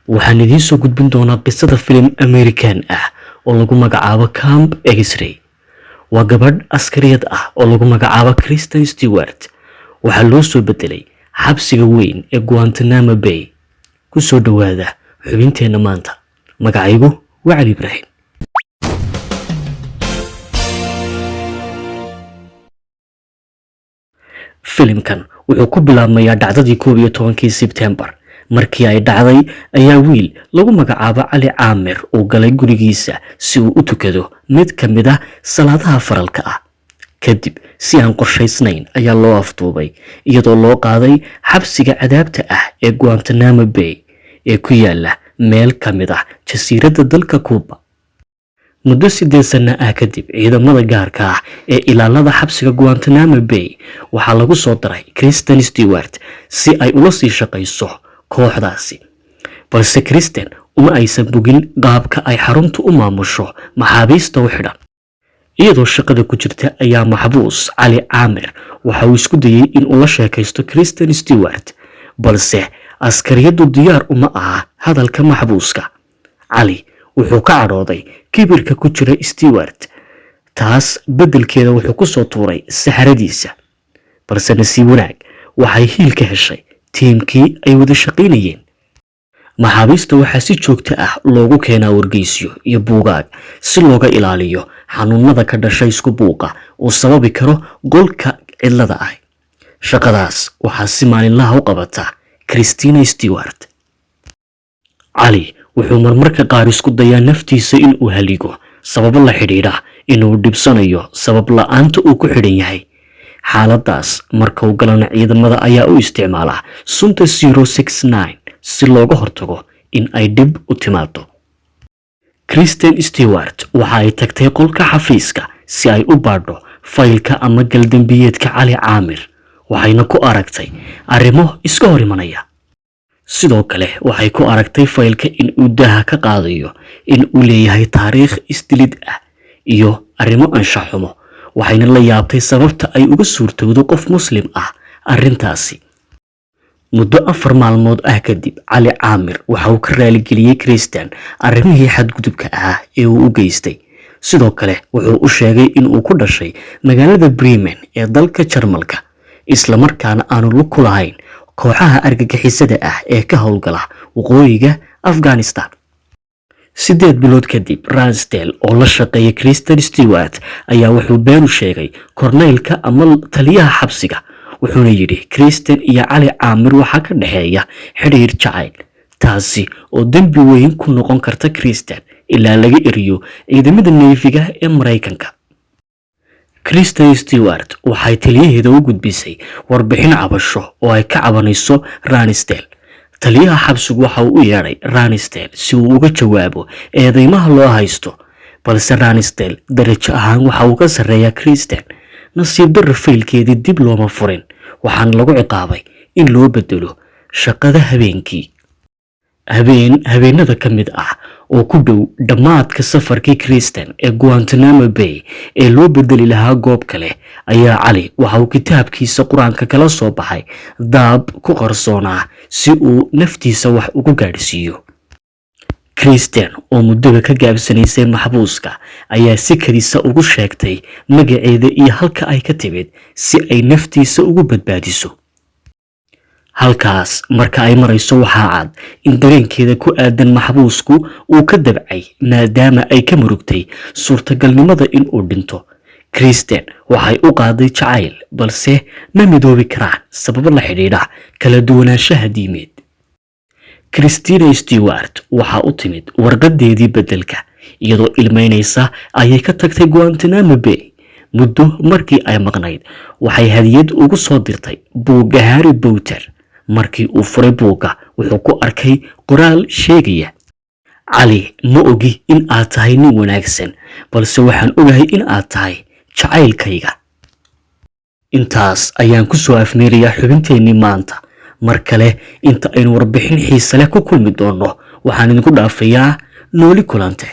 Waxaan idiin soo gudbin doonaa qisada filim American ah oo lagu magacaabo Camp X-Ray. Waa gabadh askariyad ah oo lagu magacaabo Kristen Stewart. Waxaa loo soo bedelay xabsiga weyn ee Guantanamo Bay. Ku soo dhowaada xubinteenna maanta. Magacaygu waa Cali Ibraahim. Filimkan wuxuu ku bilaabmayaa dhacdadii 11-kii Sebtembar. Markii ay dhacday ayaa wiil lagu magacaabo Cali Caamir uu galay gurigiisa si uu u tukado mid ka mid ah salaadaha faralka ah. Kadib si aan qorshaysnayn ayaa loo afduubay, iyadoo loo qaaday xabsiga cadaabta ah ee Guantanamo Bay ee ku yaala meel ka mid ah jasiiradda dalka Cuba. Muddo 8 sano ah kadib, ciidamada gaarka ah ee ilaalada xabsiga Guantanamo Bay waxaa lagu soo daray Kristen Stewart si ay ula sii shaqayso kooxdaasi. Balse Kristen uma aysan bogin qaabka ay xaruntu u maamusho maxaabiista u xidhan. Iyadoo shaqada ku jirta ayaa maxbuus Cali Caamir waxa uu isku dayay in uu la sheekaysto Kristen Stewart, balse askariyadu diyaar uma aha hadalka maxbuuska. Cali wuxuu ka cadhooday kibirka ku jira Stewart, taas beddelkeeda wuxuu ku soo tuuray saxaradiisa. Balse nasiib wanaag waxay hiil ka heshay tiimkii ay wada shaqaynayeen. Maxaabiista waxaa si joogto ah loogu keenaa wargeysyo iyo buugaag si looga ilaaliyo xanuunada ka dhashay isku buuqa uu sababi karo qolka cidlada ah. Shaqadaas waxaa si maalinlaha u qabata Christina Stewart. Cali wuxuu marmarka qaar isku dayaa naftiisa in uu haligo sababo la xidhiidha inuu dhibsanayo sabab la-aanta uu ku xidhan yahay. Xaaladaas marka uu galana, ciidamada ayaa u isticmaala sunta 069 si looga hortago in ay dhib u timaado. Kristen Stewart waxa ay tagtay qolka xafiiska si ay u baadho faylka ama galdambiyeedka Cali Caamir, waxayna ku aragtay arrimo iska hor imanaya. Sidoo kale waxay ku aragtay faylka in uu daaha ka qaadayo in uu leeyahay taariikh isdilid ah iyo arrimo anshax xumo, waxayna la yaabtay sababta ay uga suurtowdo qof Muslim ah arrintaasi. Muddo 4 maalmood ah kadib, Cali Caamir waxa uu ka raaligeliyey Kristen arrimihii xadgudubka ahaa ee uu u geystay. Sidoo kale wuxuu u sheegay in uu ku dhashay magaalada Bremen ee dalka Jarmalka, islamarkaana aanu lug ku lahayn kooxaha argagixisada ah ee ka howlgala waqooyiga Afghanistan. 8 bilood kadib, Ransdell oo la shaqeeya Kristen Stewart ayaa wuxuu been u sheegay korneylka ama taliyaha xabsiga, wuxuuna yidhi Kristen iyo Cali Caamir waxaa ka dhexeeya xidhiir jacayl, taasi oo dembi weyn ku noqon karta Kristen ilaa laga eriyo ciidamada neyfiga ee Maraykanka. Kristen Stewart waxay taliyaheeda u gudbisay warbixin cabasho oo ay ka cabanayso Ransdell. Taliyaha xabsigu waxa uu u yeedhay Ransdell si uu uga jawaabo eedeymaha loo haysto, balse Ransdell darajo ahaan waxa uu ka sarreeyaa Kristen. Nasiib darro, faylkeedii dib looma furin, waxaana lagu ciqaabay in loo bedelo shaqada habeenkii. Habeen habeenada ka mid ah oo ku dhow dhammaadka safarkii Kristen ee Guantanamo Bay ee loo bedeli lahaa goob kale, ayaa Cali waxa uu kitaabkiisa Qur-aanka kala soo baxay daab ku qarsoonaa si uu naftiisa wax ugu gaadhsiiyo. Kristen oo muddaba ka gaabsanaysay maxbuuska ayaa si kadisa ugu sheegtay magaceeda iyo halka ay ka timid si ay naftiisa ugu badbaadiso. Halkaas marka ay marayso, waxaa cad in dareenkeeda ku aadan maxbuusku uu ka dabcay, maadaama ay ka murugtay suurtagalnimada in uu dhinto. Kristen waxay u qaaday jacayl, balse ma midoobi karaan sababo la xidhiidha kala duwanaanshaha diimeed. Christina Stewart waxaa u timid warqadeedii beddelka. Iyadoo ilmeynaysa ayay ka tagtay Guantanamo Bay. Muddo markii ay maqnayd, waxay hadiyad ugu soo dirtay buugga Harry Potter. Markii uu furay buugga, wuxuu ku arkay qoraal sheegaya: "Cali, ma ogi in aad tahay nin wanaagsan, balse waxaan ogahay in aad tahay jacaylkayga." Intaas ayaan ku soo afmeerayaa xubinteennii maanta. Mar kale inta aynu warbixin xiise leh ku kulmi doonno, waxaan idinku dhaafayaa nooli kulante.